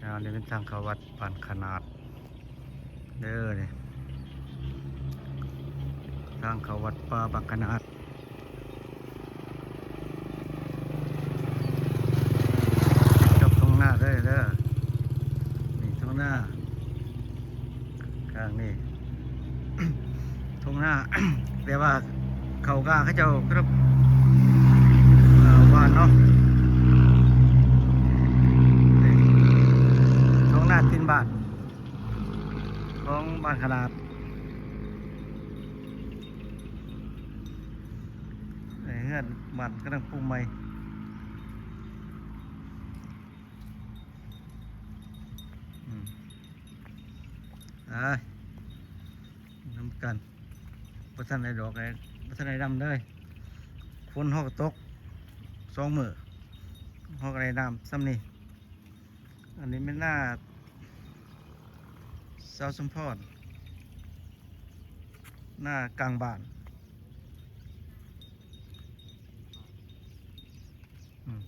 ແນວນີ້ເປັນທາງເຂົ້າວັດບ້ານຂະໜາດເດີນີ້ ທາງເຂົ້າວັດປ່າບ້ານຂະໜາດ ກັບທົ່ງນາເດີ ເດີ ນີ້ທົ່ງນາ ຂ້າງນີ້ ທົ່ງນາ ແຕ່ວ່າເຂົ້າກາເຂົາເຈົ້າ ເອີ ຫວ່ານເນາະ ທົ່ງນາຕີນບ້ານ ຂອງບ້ານຂະໜາດ ເຮືອນບ້ານກຳລັງປຸງໃໝ່ ອືມ ໄປນຳກັນ ບໍ່ທັນໄດ້ດອກເລີຍ ບໍ່ທັນໄດ້ດຳເລີຍ ຝົນເຮົາກໍຕົກສອງມື້ ເຮົາກໍໄດ້ນ້ຳສ່ຳນີ້ ອັນນີ້ແມ່ນນາສາວສົມພອນ ນາກາງບ້ານ ອືມ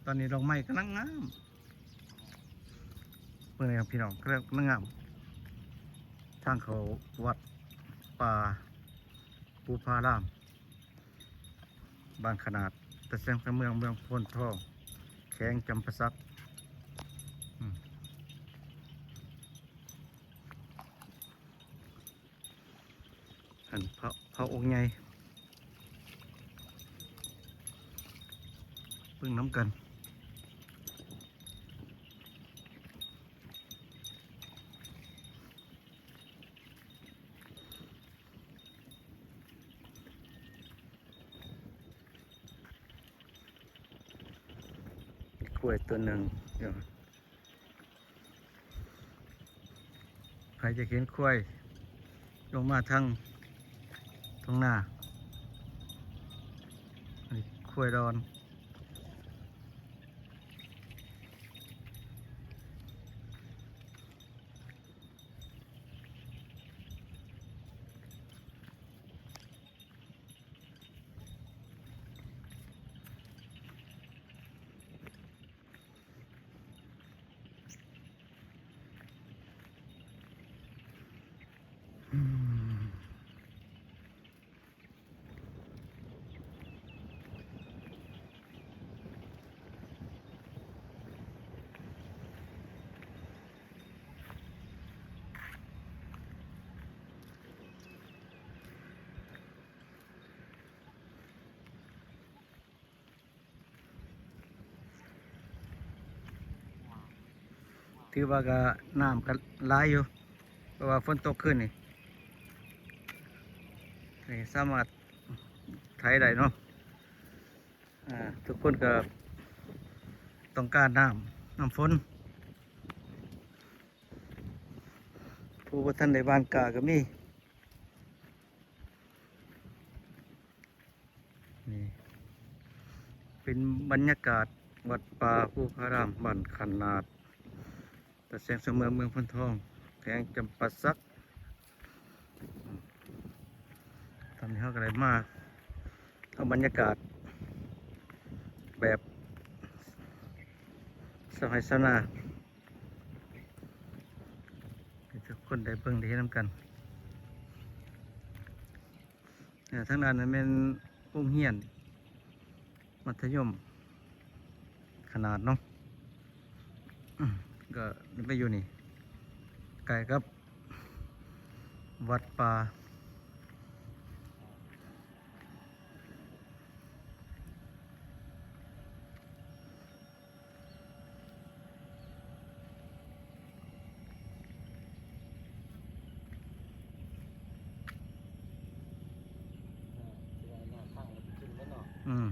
ຕອນນີ້ດອກໄມ້ກຳລັງງາມ ເບິ່ງເດີພີ່ນ້ອງ ກຳລັງງາມ ທາງເຂົ້າວັດປ່າພູຜາລາມ ບ້ານຂະໜາດ ຕາແສງຊານເມືອງ ເມືອງໂພນທອງ ແຂວງຈຳປາສັກ ອືມ ຫັ້ນ ພະ ພະອົງໃຫຍ່ ເບິ່ງນຳກັນ ມີຄວາຍຕົວໜຶ່ງ ໃຜຢາກເຫັນຄວາຍ ລົງມາທາງທົ່ງນາ ອັນນີ້ຄວາຍດອນ. ຖືວ່າກໍ ນ້ຳກໍຫຼາຍຢູ່ ເພາະວ່າຝົນຕົກຄືນນີ້ ນີ້ສາມາດໄຖໄດ້ເນາະ ອາ ທຸກຄົນກໍຕ້ອງການນ້ຳ ນ້ຳຝົນ ຜູ້ບໍ່ທັນໄດ້ຫວ່ານກ້າກໍມີ. ນີ້ເປັນບັນຍາກາດວັດປ່າພູຜາລາມ ບ້ານຂະໜາດ ຕາແສງຊານເມືອງ ເມືອງໂພນທອງ ແຂວງຈຳປາສັກ. ຕອນນີ້ເຮົາກໍໄດ້ມາເອົາບັນຍາກາດແບບຊາວໄຮ່ຊາວນາ ໃຫ້ທຸກຄົນໄດ້ເບິ່ງໄດ້ເຫັນນຳກັນ. ເອີ ທາງດ້ານນັ້ນແມ່ນໂຮງຮຽນມັດທະຍົມຂະໜາດເນາະ ອືມ ກໍໄປຢູ່ນີ້ ໃກ້ກັບວັດປ່າ. ອືມ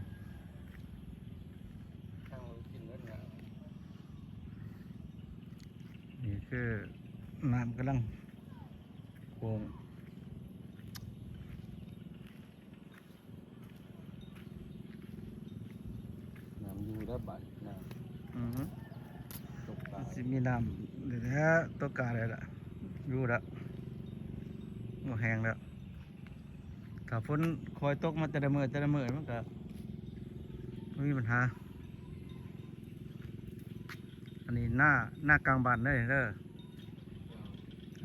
ນີ້ຄືນ້ຳກຳລັງໂຂງ. ນ້ຳຢູ່ແລ້ວບາດນີ້ ນ້ຳ ອືຮຶ ຕົກກາ ມັນຊິມີນ້ຳນີ້ແຫຼະ ຕົກກາໄດ້ລະ ຢູ່ລະ ບໍ່ແຫ້ງແລ້ວ. ຖ້າຝົນຄ່ອຍຕົກມາແຕ່ລະມື້ ແຕ່ລະມື້ ມັນກະບໍ່ມີບັນຫາ. ນີ້ໜ້າ ໜ້າກາງບ້ານເດີ ໜ້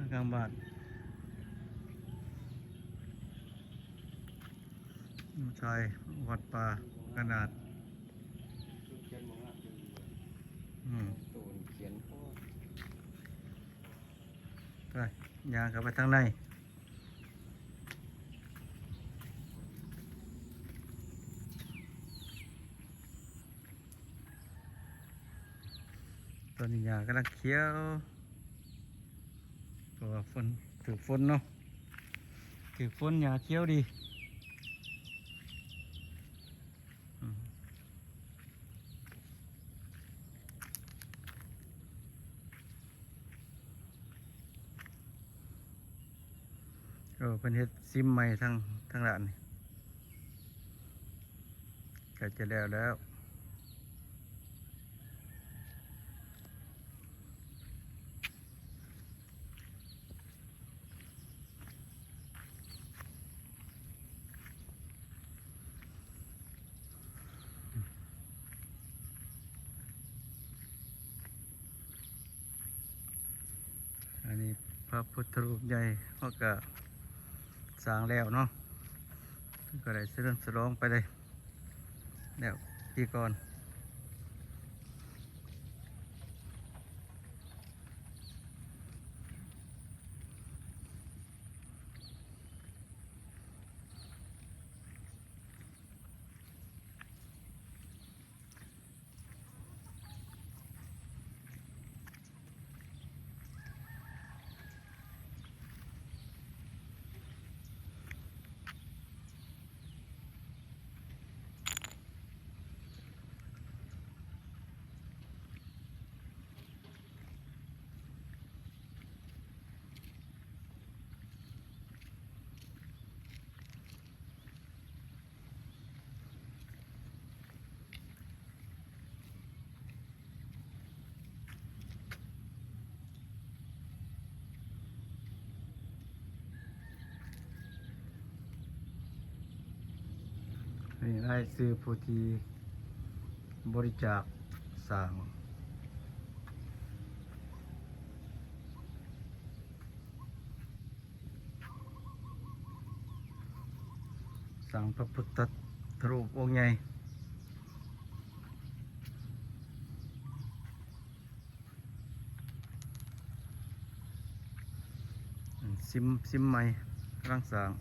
າກາງບ້ານ ໃສ່ວັດປ່າຂະໜາດ ອືມ ໄປ ຍ່າງເຂົ້າໄປທາງໃນ. ຕອນນີ້ຫຍ້າກຳລັງຂຽວ ເພາະວ່າຝົນ ຖືກຝົນເນາະ ຖືກຝົນຫຍ້າຂຽວດີ. ອືມ ເອີ ເພິ່ນເຮັດຊິມໃໝ່ທາງ ທາງດ້ານນີ້ ໃກ້ຈະແລ້ວແລ້ວ. ອັນນີ້ພະພຸດທະຮູບໃຫຍ່ ເຮົາກະສ້າງແລ້ວເນາະ ເພິ່ນກະໄດ້ສະເຫຼີມສະຫຼອງໄປເລີຍ ແລ້ວປີກ່ອນ. ນີ້ລາຍຊື່ຜູ້ທີ່ບໍລິຈາກສ້າງ ສ້າງພະພຸດທະຮູບອົງໃຫຍ່ ຊິມ ຊິມໃໝ່ ກຳລັງສ້າງ.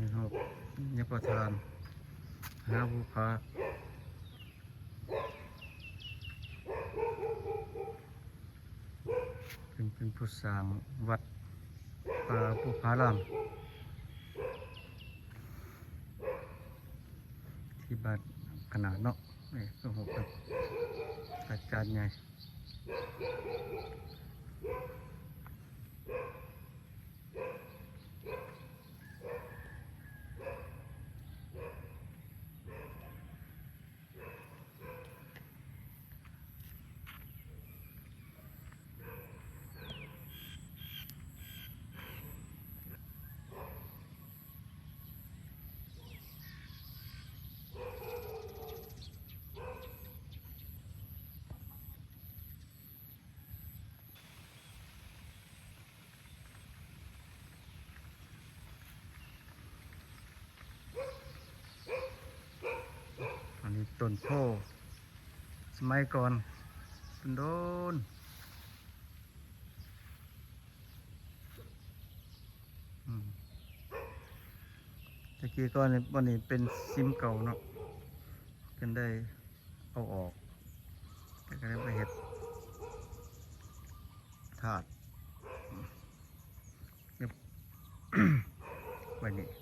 ນີ້ເຮົາຍັງປະທານຫາບູພາ ເປັນ ເປັນຜູ້ສ້າງວັດປ່າບຸບພາລາມ ທີ່ບ້ານຂະໜາດເນາະ. ນີ້ຄືຮູບພະອາຈານໃຫຍ່. ຕົ້ນໂພ ສະໄໝກ່ອນ ໂດນໆ ອືມ ແຕ່ກີ້ກ່ອນນີ້ ບ່ອນນີ້ເປັນສິມເກົ່າເນາະ ເພິ່ນໄດ້ເອົາອອກ ແລ້ວກໍໄດ້ມາເຮັດທາດ ເກັບໄວ້ນີ້